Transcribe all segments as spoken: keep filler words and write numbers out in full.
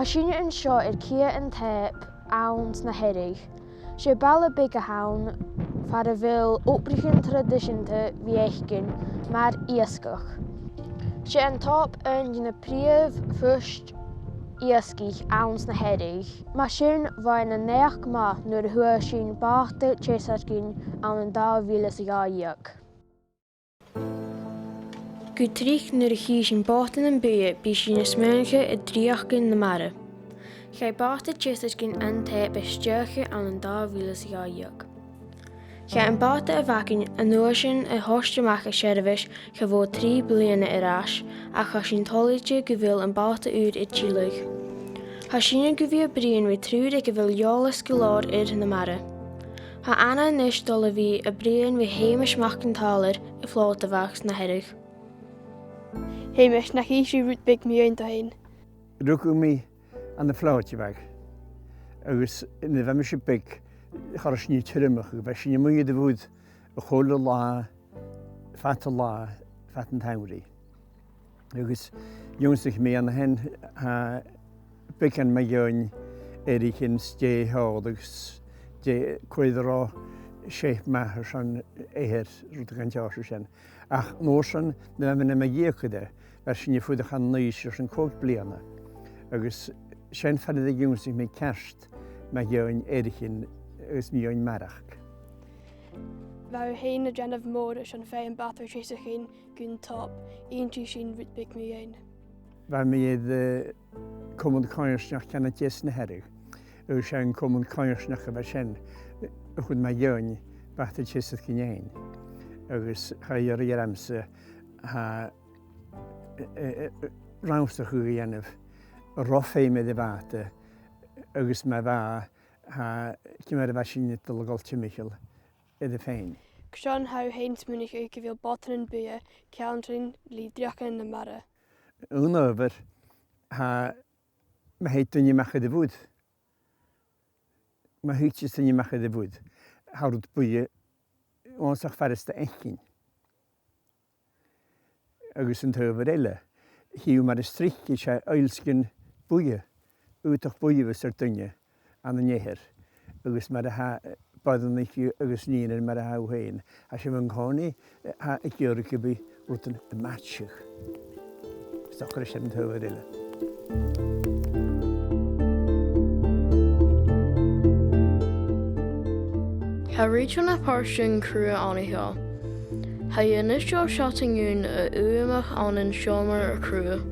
Tha sinne an seo air Caigh an Tàip anns na Hearadh. 'S e baile beag a th' ann far a bheil obraichean traidiseanta bhith fhaicinn mar iasgach. 'S e an Tàip aon de na prìomh phuirt iasgaich anns na Hearadh. Mar sin, bha e na naidheachd math nuair a fhuair sinn bàta-teasairginn ann an dà mhìle 's a dhà dheug. Gu tric nuair a chì sinn bòtannan buidhe, bidh sinn a' smaoineachadh air dreuchdan na mara. Chaidh bàta-teasairginn an Tàip a stèidheachadh ann an dà mhìle 's a dhà dheug. Chaidh am bàta a bh' againn an uair sin a thoirt a-mach à seirbheis cha mhòr trì bliadhna air ais, ach tha sinn toilichte gu bheil am bàta ùr air tilleadh. Tha sinne gu bhith a' bruidhinn ri triùir aig a bheil eòlas gu leòr air na mara. Tha Anna a-nis a' dol a bhith a' bruidhinn ri Hamish Mac an Tàilleir, a' fleadh a bh' aig na Hearadh. Hamish, nach inns thu rud beag mu dheidhinn do fhèin? Rugadh mi ann am Flòirdeabhagh, agus nuair a bha mise beag, cha robh sinne tiormachadh, bha sinne a-muigh air a' mhuir a h-uile là, fad an latha, fad an t-samhraidh. Agus dh'ionnsaich mi an sin, tha beagan mu dheidhinn èibhlichean 's dè tha iad agus dè, cò air an robh seip math airson eathar, rudeigin den t-seòrsa sin. Ach an uair sin, nuair a bha mi nam dheugaire, bha sinne a' fuireach ann an Uibhist airson còig bliadhna. Agus sin far an do dh'ionnsaich mi ceart mu dheidhinn èibhlichean agus mu dheidhinn marachd. Bha thu fhèin a' dèanamh mòr airson faighinn am bàta-teasairginn gun Tàip, inns thu sin rud beag mu dheidhinn. Bha mi air, eh, Comann Coimhearsnachd Cheann a Deas na Hearadh, agus 's e an comann coimhearsnachd a bha sin, eh, a chuir mu dheidhinn bàta-teasairginn fhèin. Agus chaidh a ràdh rium-sa, tha, eh, eh, eh, rannsachadh a dhèanamh, an robh feum air a' bhàta, agus ma bha, tha, ciamar a bha sinn a' dol a dhol timcheall air a faighinn. Carson a tha thu fhèin a' smaoineachadh gu bheil bòtannan buidhe ceangailte ri dreuchdan na mara? An adhbhar, tha, ma thèid duine a-mach air a' mhuir, ma thèid duine a-mach air a' mhuir, tha rud buidhe uabhasach furasta fhaicinn. Agus an t-adhbhar eile, chì thu mar as trice, 's e oillsgean buidhe, aodach buidhe a bhios air duine ann an eathar, agus mar a tha, eh, boireannaich agus nigheanan mar a tha thu fhèin. Tha sibh an-còmhnaidh, eh, tha, ag iarraidh gum bi rudan a' maidseadh. 'S dòcha gur e sin an t-adhbhar eile. Tha rudeigin a' pàirt den chruth ann a sheo. Tha e a-nis a' seasamh ann an uamhach ann an seòmar a' chruth.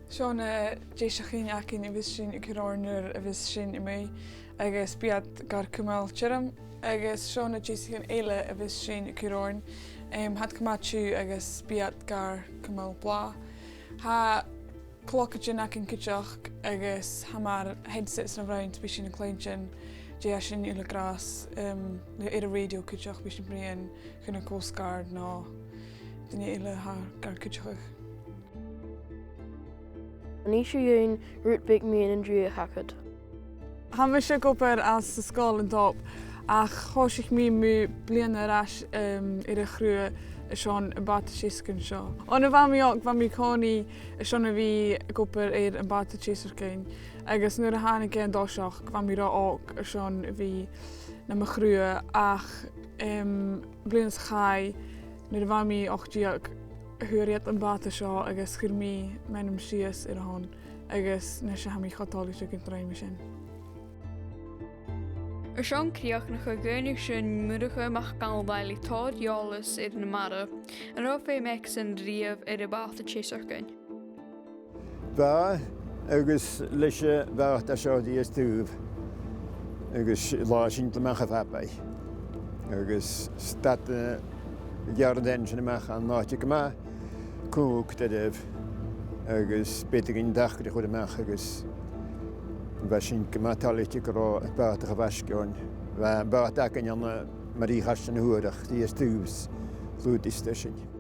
Seo na deiseachan againn a bhios sinn a' cur oirnn nuair a bhios sinn a-muigh, agus bidh iad gar cumail tioram, agus seo na deiseachan eile a bhios sinn a' cur oirnn, em, tha iad gu math tiugh agus bidh iad gar cumail blàth. Tha clogaidean againn cuideachd agus tha mar headsets nam bhroinn, bidh sinn a' cluinntinn dè tha sinn uile ag ràdh, em, air an rèidio cuideachd, bidh sinn a' bruidhinn chun a' Coast Guard no duine eile a tha gar cuideachadh. An inns thu dhuinn rud beag mu dheidhinn an dreuchd agad? Tha mise ag obair anns an sgoil an-diugh, ach thòisich mi mu bhliadhna air ais, em, air a' chruth airson am bàta-teasairginn seo. On a bha mi òg, bha mi an-còmhnaidh airson a bhith ag obair air am bàta-teasairginn, agus nuair a thàinig e an toiseach, bha mi ro òg airson a bhith nam chruth, ach, em, bliadhna sa chaidh, nuair a bha mi ochd deug, fhuair iad am bàta seo agus chuir mi m' ainm sìos air a shon, agus a-nis tha mi cho toilichte gun do rinn mi sin. Airson crìochnachadh, dh'fhaighnich sinn Murchadh MacAmhlaigh le tòrr eòlais air na mara. An robh feum aige-san a-riamh air a' bhàta-teasairginn? Bha, agus leis a' bhàta seo a-rithist taobh, agus lean sinn a-mach à Bhabaidh. Agus stad, eh, a' gearradh an sin a-mach an àite gu math cumhang doirbh, agus b' fheudar dhuinn an t-acra a chur a-mach, agus bha sinn gu math toilichte gun robh am bàta cho faisg oirnn. Bha am bàta againn ann am, mar a chanas sinn, an Suarach, a-rithist taobh 's a' chlùdach a-staigh an sin.